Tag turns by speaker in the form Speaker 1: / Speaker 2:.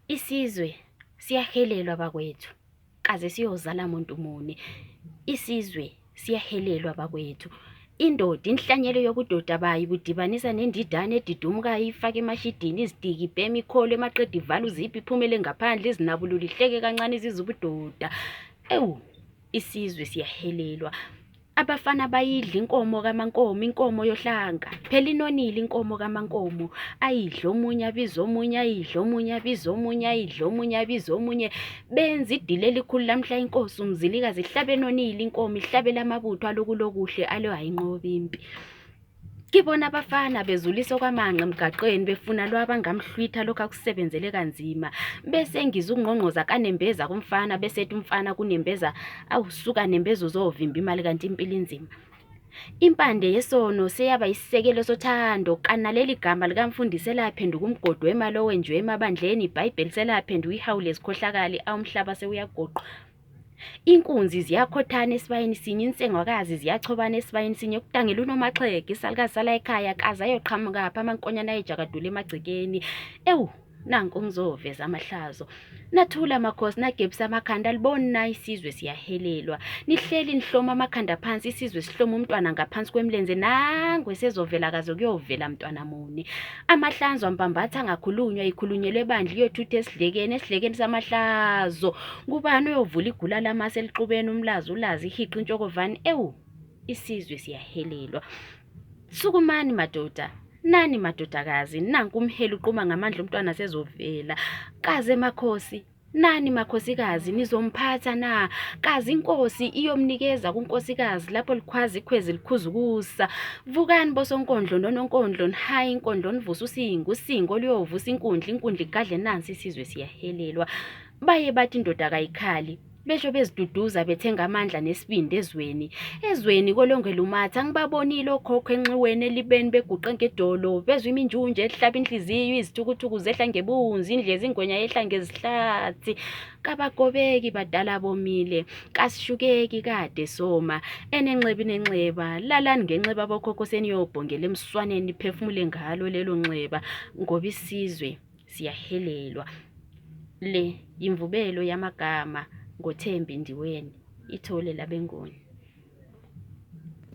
Speaker 1: Isizwe siyahelelwa bakwethu, kaze siyozala muntu muni? Isizwe siyahelelwa bakwethu. Indoda inhlanyelo yobudoda bayo ibudibanisa nendidane edidumukayo ifake emashidini izitiki ibheme ikholwe emaqeda ivale uziphi iphumele ngaphandle izinabulule ihleke kancane izizwe ubudoda. Ewu, isizwe siyahelelwa. Abafana bayidla inkomo kaMankomo, inkomo yohlanga. Phela inonile inkomo kaMankomo. Ayidle omunye abize omunye, ayidle omunye abize omunye, ayidle omunye abize omunye. Benza idili elikhulu lamhla inkosi uMzilikazi ihlabe enonile inkomo, ihlabela amabutho alokulokuhle alo ayinqoba impi. Ngibona abafana bezulisa okwamanqe emgaqweni befuna lo abangamhlwitha lokhu akusebenzele kanzima. Bese ngizwa ukungqongqoza kanembeza kumfana bese ethi umfana kunembeza awusuka nembeza uzovimba imali kanti impilo inzima. Impande yesono seyaba isisekelo sothando kanaleli gama likamfundisi selaphenduka umgodi wemali owenjiwe emabandleni iBhayibheli selaphenduka ihawu lezikhohlakali awumhlaba sewuyagoqwa. Inkunzi ziyakhothana esibayeni sinye, insengwakazi ziyachobana esibayeni sinye, kudangela uNomaxhego, isalukazi sala ekhaya kaze ayoqhamukaphi amankonyane ayejakadula emagcekeni. Ewu, nanku ngizoveza amahlazo. Nathula makhosi nagebisa amakhanda aliboni na isizwe siyahelelwa. Nihleli nihloma amakhanda phansi isizwe sihloma umntwana ngaphansi kwemlenze nangu esezovela kaze kuyovela mntwana muni. Amahlanzo ampambatha angakhulunywa ikhulunyelwe ebandla iyothutha esidlekeni esidlekeni samahlazo. Ngubani oyovula igula lamasi elixubene umlazi ulazi ihiqi intshokovane ewu isizwe siyahelelwa. Sukumani madoda nani madodakazi nanku umheli uquma ngamandla umntwana sezovela. Kaze makhosi Nani makhosikazi nizomphatha na? Kazi inkosi iyomnikeza kunkosikazi lapho likhwaza ikhwezi likhuza ukusa. Vukani bosonkondlo nononkondlo nihaye inkondlo nivusa usingo usingo luyovusa inkundla inkundla igadle nansi isizwe siyahelelwa. Baye bathi indoda kayikhali besho beziduduza bethenga amandla nesibindi ezweni ezweni kolongela umatha ngibabonile okhokho enxiweni elibeni beguqe ngedolo bezwa iminjunje ehlaba inhliziyo izithukuthuku zehla ngebunzi indlezi ingwenya yehla ngezihlathi kabagobeki badala bomile kasishukeki kade soma enenxeba inenxeba lalani ngenxeba bokhokho seniyobhongela emswaneni niphefumule ngalo lelo nxeba ngoba isizwe siyahelelwa. Le yimvubelo yamagama ngoThembi Ndiweni, ithole labenguni.